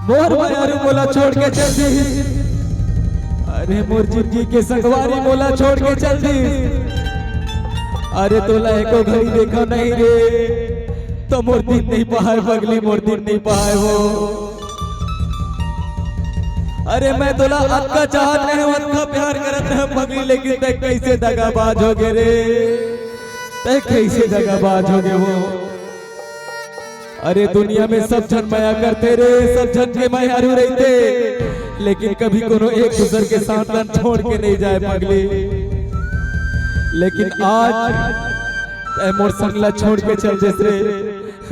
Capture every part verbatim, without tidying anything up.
मोर मयारू मोला छोड़ के चल दिस। अरे मोर जिंदगी के संगवारी मोला छोड़ के चल दिस। अरे तोला एको घड़ी देखा नहीं रे, त मोर दिन नहीं पहाय पगली, मोर दिन नहीं पहाय वो। अरे मैं तोला अतका चाहत रहेंव, अतका प्यार करत रहेंव पगली, लेकिन तैं कइसे दगाबाज होगे रे, तैं कइसे दगाबाज होगे वो। अरे दुनिया में सब झन मया करथे रे, सब झन के मयारू रहिथे, लेकिन कभी कोनो एक दूसर के साथ ला छोड़ के नहीं जाय पगली। लेकिन आज तैं मोर संग ला छोड़ के चल देस रे,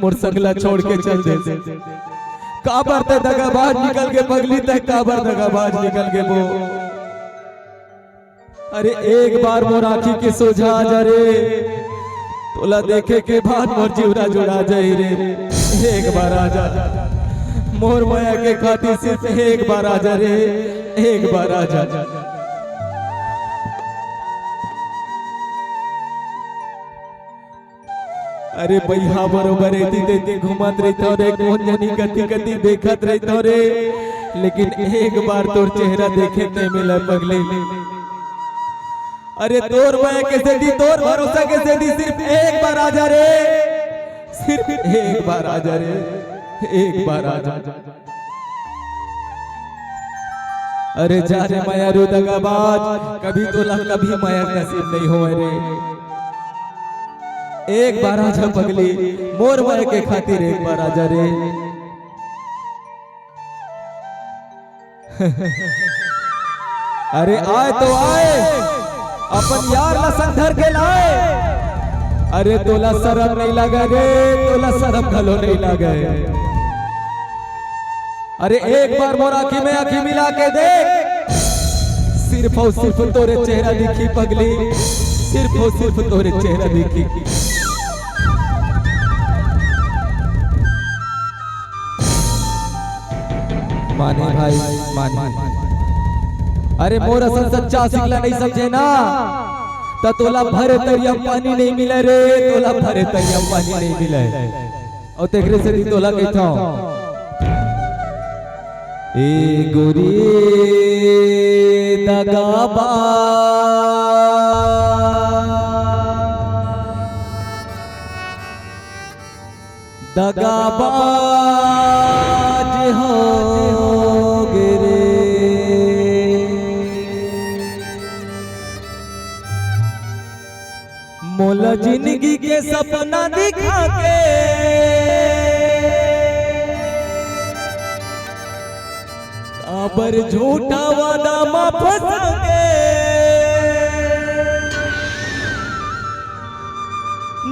मोर संग ला छोड़ के चल देस। काबर तैं दगाबाज निकल गे पगली, तैं काबर दगाबाज निकल गे वो। अरे एक बार मोर आँखी के सोझा आ जा रे, तोला देखे के बाद मोर जिउरा जुड़ा जाही रे। एक बार आ जा, मोर मया के खातिर सिर्फ एक बार आ जा रे, एक बार आ जा। अरे बइहा बरोबर एती तेती घूमत रहिथंव रे, कोन जनी कति कति देखत रहिथंव रे, लेकिन एक बार तोर चेहरा देखे नहीं मिलय पगली। अरे तोर मया के सेती, तोर भरोसा के सेती सिर्फ एक बार आ जा रे, सिर्फ एक बार आ जा रे, एक बार आ जा। अरे जा रे मयारू दगाबाज, कभी तोला कभी मया नसीब नहीं होय रे। एक बार आ जा पगली, मोर मया के खातिर एक बार आ जा रे। अरे आय तो आय, अपन यार ला संग धर के लाय। अरे तोला सरम नहीं लागय रे, तोला सरम घलो नहीं लागय। अरे एक बार मोर आँखी में आँखी मिला के देख, सिर्फ अउ सिर्फ तोरे चेहरा दिखही पगली, सिर्फ अउ सिर्फ तोरे चेहरा दिखही। माने भाई, माने। अरे मोर असन सच्चा आशिक ला नहीं समझे ना, त तोला भरे तरिया म पानी नहीं मिलय रे, तोला भरे तरिया म पानी नहीं मिलय। अउ तेकरे सेती तोला कहिथंव, ए गोरी दगाबाज, दगाबाज होगे रे। मोला जिंदगी के सपना दिखा के काबर झूठा वादा म फंसा के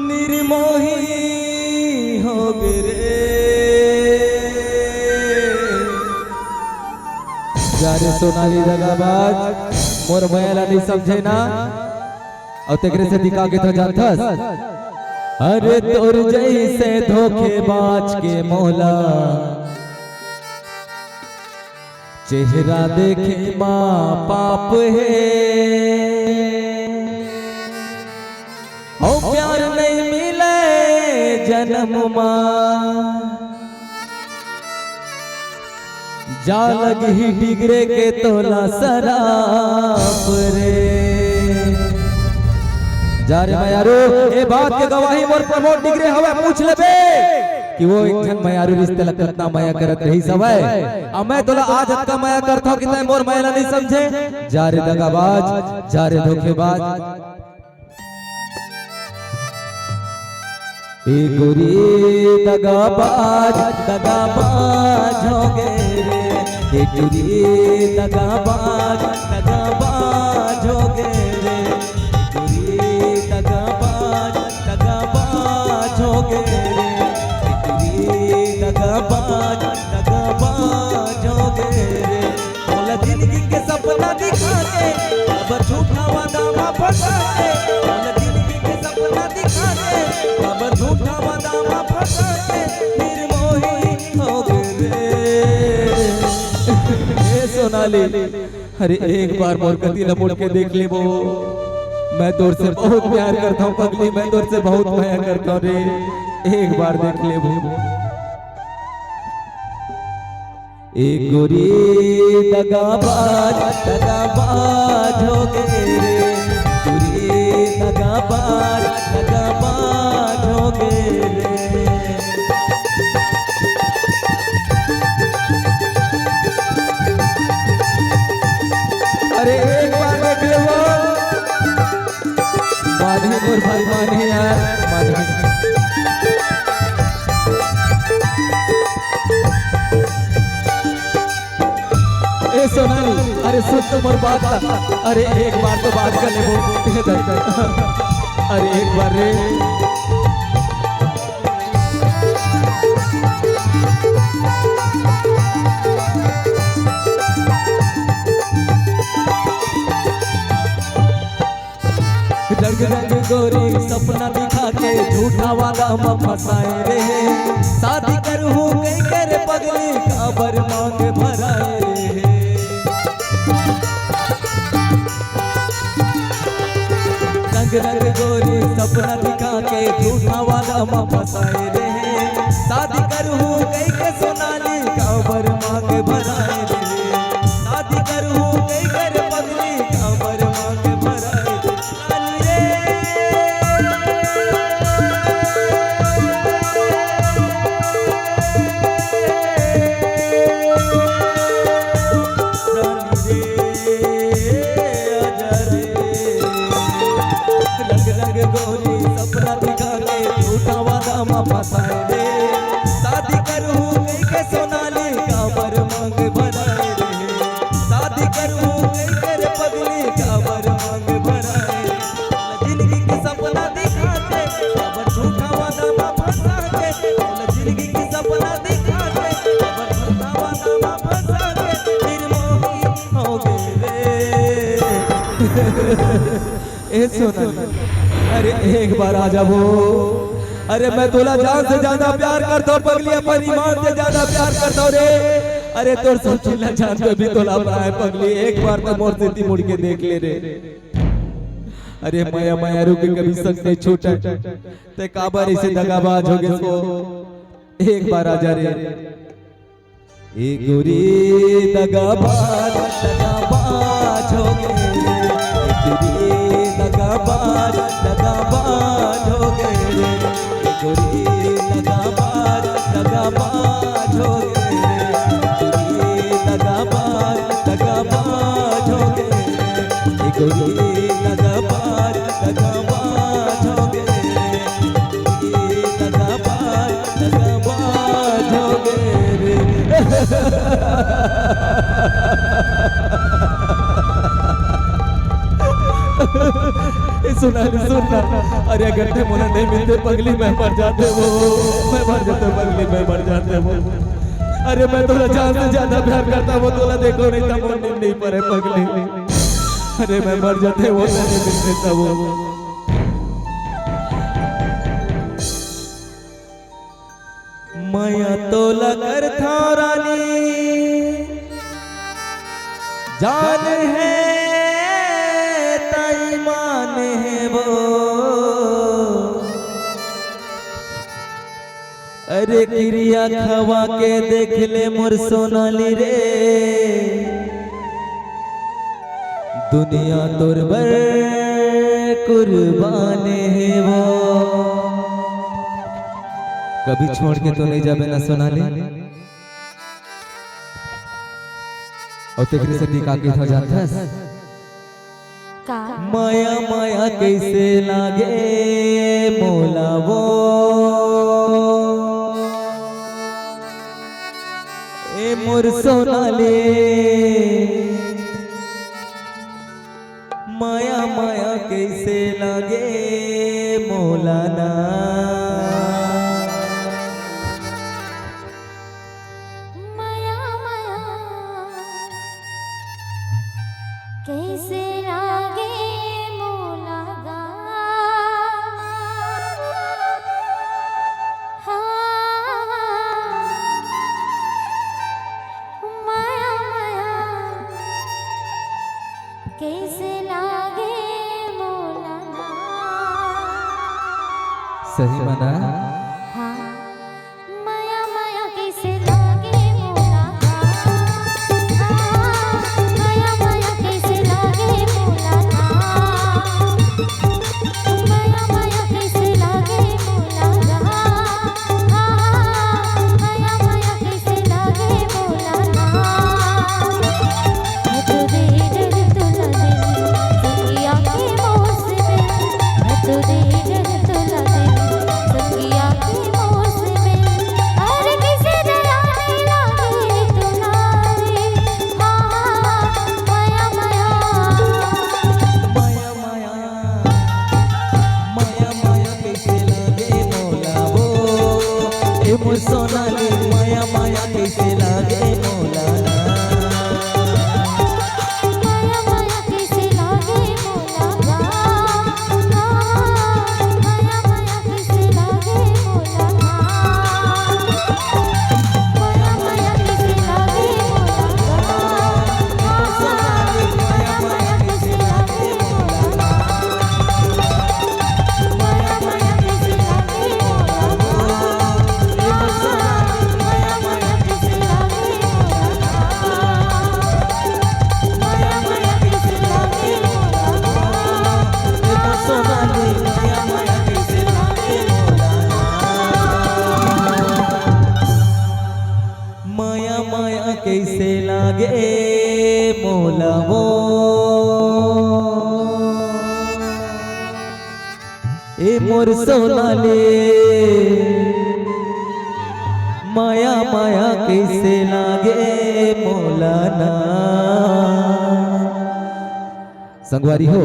निर्मोही होगे रे। जा रे सोनाली दगाबाज, मोर मया ला नहीं समझे ना। अउ तेकरे सेती का कहिथंव जानथस? अरे तोर जइसे धोखेबाज के मोला चेहरा देखे मा पाप हे। अउ प्यार नहीं मिलय जनम मा, जा लगही डिगरे के तोला सराप रे। जा रे मयारू, ए बात के गवाही मोर प्रमोद डिगरे हवय, पूछ लेबे कि वो एक झन मयारू रिश्ते ला कतना मया करत रहिस हवय। अब मैं तोला आज अतका मया करथंव कि तैं मोर मया ला नहीं समझे। जा रे दगाबाज, जा रे धोखेबाज। ए गोरी दगाबाज, दगाबाज होगे रे। ए गोरी दगाबाज, दगाबाज होगे रे। ए गोरी दगाबाज, दगाबाज होगे रे। ए गोरी दगाबाज, दगाबाज होगे रे। मोला जिंदगी के सपना दिखा के, अब झूठा वादा म फंसा के। मोला जिंदगी के सपना दिखा के, अब झूठा वादा म फंसा के, निर्मोही होगे रे। हे सोनाली, अरे एक बार मोर कति ला मुड़ के देख लेबो। मैं तोर से बहुत प्यार करथंव पगली, मैं तोर से बहुत मया करथंव रे। एक बार देख लेबो। ए गोरी दगाबाज, दगाबाज हो गे रे। गोरी दगाबाज, दगाबाज हो गे रे। अरे एक बार देख ले वो। मानही मोर भाई, मानही यार, मानही। ए सोनाली, अरे सुन तो मोर बात ला। अरे एक बार तो बात कर ले वो। अरे एक बार रे। रंग रंग गोरी सपना दिखा के झूठा वादा म फंसाए रे। शादी करहूं कई करे पगली काबर मांग भराए रे। रंग रंग गोरी सपना दिखा के झूठा वादा म फंसाए रे। शादी करहूं कई के सोनाली काबर मांग भराए रे। शादी करहूं कई करे पगली काबर मांग भराए रे। रंग रंग गोरी सपना दिखा के झूठा वादा म फंसाए रे। शादी करहूं कई के सोनाली काबर मांग भराए रे। शादी करहूं कई के रे पगली काबर मांग भराए रे। जिंदगी के सपना दिखा के काबर झूठा वादा म फंसा के। जिंदगी के सपना दिखा के काबर झूठा वादा म फंसा के। निर्मोही हो गे रे। ए सोना, अरे एक बार आ जाबो। अरे मैं तोला जान से ज्यादा प्यार करता हूँ पगली, अपन ईमान से ज्यादा प्यार करता हूँ रे। अरे तोर सब चीज ला जान के भी तोला अपनाए पगली, एक बार तो मोर सेती मुड़ के देख ले रे। अरे मया मया रुके कभी संग नहीं छूटे, ते काबर ऐसे दगाबाज हो गे सो। एक बार आ जा रे। ए गोरी दगाबाज, दगाबाज हो गे रे। ए गोरी दगाबाज, दगाबाज हो गे रे। ए गोरी दगाबाज, दगाबाज हो गे रे। ए गोरी दगाबाज, दगाबाज हो गे रे। ए गोरी दगाबाज, दगाबाज हो गे रे। ए दगाबाज, दगाबाज हो गे रे। ए, सुन ना, सुन ना। अरे, अगर ते मोला नहीं मिलते, पगली, मैं मर जाते वो। मैं मर जाते, पगली, मैं मर जाते वो। अरे, मैं तोला जान से ज्यादा प्यार करता वो, तोला देखो नहीं था, मोर नींद नहीं पड़े, पगली। अरे, मैं मर जाते वो, नहीं मिलते था वो। मया तोला करथंव रानी, जान हे त ईमान हे वो। अरे किरिया खवा के देख ले मोर सोनाली रे, दुनिया तोर बर कुर्बान हे वो। कभी छोड़ के तो नहीं जाबे ना सोनाली। अउ तेकरे सेती का कहिथंव जानथस? का? मया मया कइसे लागे मोला वो, ए मोर सोनाली। मया मया कइसे लागे मोला ना। मया मया कइसे लागे मोला गा। हाँ, मया मया कइसे लागे मोला ना। सही म ना? हाँ। मया मया कइसे लागे मोला गा। मोर सोना ले मया मया कइसे लागे मोला ना। मया मया कइसे लागे मोला ना। मया मया कइसे लागे मोला ना। मया मया कइसे लागे मोला ना। मया मया कइसे लागे मोला ना। मया मया कइसे लागे मोला वो, ए मोर सोना ले। मया मया कइसे लागे मोला ना। संगवारी हो,